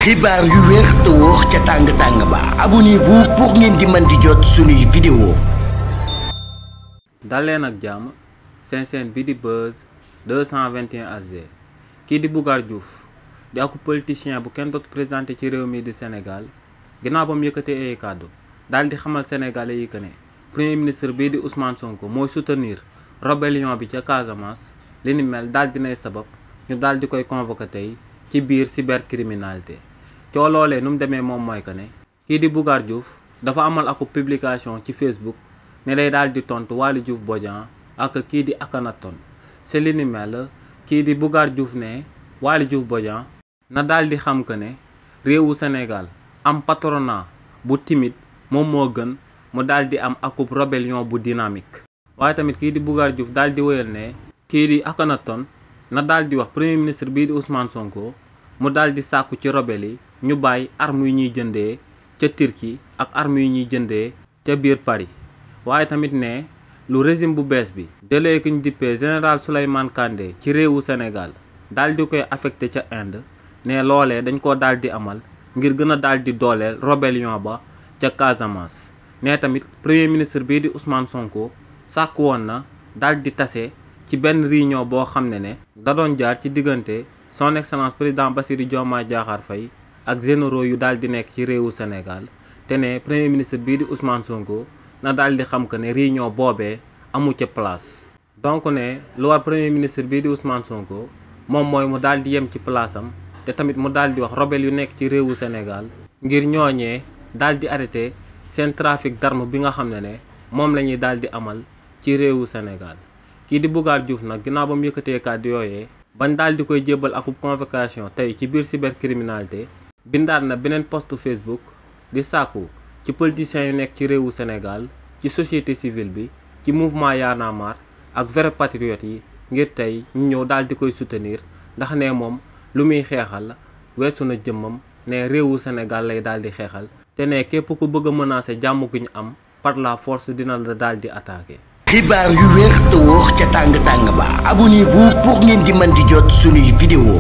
xibaar yu wér te wóor ca tàng ba abonnez-vous pour ngeen di mën di jot suñuy vidéo. daleen ak jàmm seen chaîne bi di Buzz 221 HD kii di Bougar Diouf di ak politicien bu kenn dootu présenté ci réew mi di Sénégal ginnaaw ba mu yëkkatee ay kàddu daal di xamal sénégalais yi que ne premier ministre bii di Ousmane Sonko mooy soutenir rébellion bi ca Casamance li ni mel daal dinay sabab ñu daal di koy convoqué tey ci biir cybercriminalité coo loolee nu mu demee moom mooy que ne kii di Bougar Diouf dafa amal ak publication ci Facebook ne day daal di tontu Waly Diouf Bodian ak kii di Akhenaton c'est li ni mel kii di Bougar Diouf ne Waly Diouf Bodian na daal di xam que ne réewu Sénégal am patronat bu timide moom moo gën mu daal di am akub rébellion bu dynamique. waaye tamit kii di Bougar Diouf daal di wéyal ne kii di Akhenaton na daal di wax premier ministre bii di Ousmane Sonko mu daal di sàkku ci rebelle yi ñu bàyyi armes yu ñuy jëndee ca Turquie ak armes yu ñuy jëndee ca biir Paris. waaye tamit ne lu régime bu bees bi jëlee ki ñu dippee général Souleymane Kandé ci réewu Sénégal daal di koy affecté ca Inde ne loolee dañ ko daal di amal ngir gën a daal di dooleel rébellion ba ca Casamance. ne tamit premier ministre bii di Ousmane Sonko sàkk woon na daal di tase ci benn réunion boo xam ne da doon jaar ci diggante son excellence président Bassirou Diomaye Diakhar Faye ak généraux yu daal di nekk ci réewu Sénégal te ne premier ministre bii di Ousmane Sonko na daal di xam que ne réunion boobee amu ca place. donc ne lu war premier ministre bii di Ousmane Sonko moom mooy mu daal di yem ci place am te tamit mu daal di wax rebelle yu nekk ci réewu Sénégal ngir ñooñee daal di arrêté seen trafic d'armes bi nga xam ne moom la ñuy daal di amal ci réewu Sénégal. kii di Bougar Diouf nag ginnaaw ba mu yëkkatee kàddu yooyee bañ daal di koy jébbal ak convocation tey ci biir cybercriminalité bindaat na beneen post Facebook di sàkku ci politiciens yu nekk ci réewu Sénégal ci société civile bi ci mouvement Y'en a marre ak vrais patriotes yi ngir tey ñu ñëw daal di koy soutenir ndax ne moom lu muy xeexal weesu na jëmmam ne réewu Sénégal lay daal di xeexal te ne képp ku bëgg a menacer jàmm gu ñu am par la force dina la daal di attaquer. xibaar yu wér te wóor ca tàng ba abonnez-vous pour ngeen di mën di jot suñuy vidéo.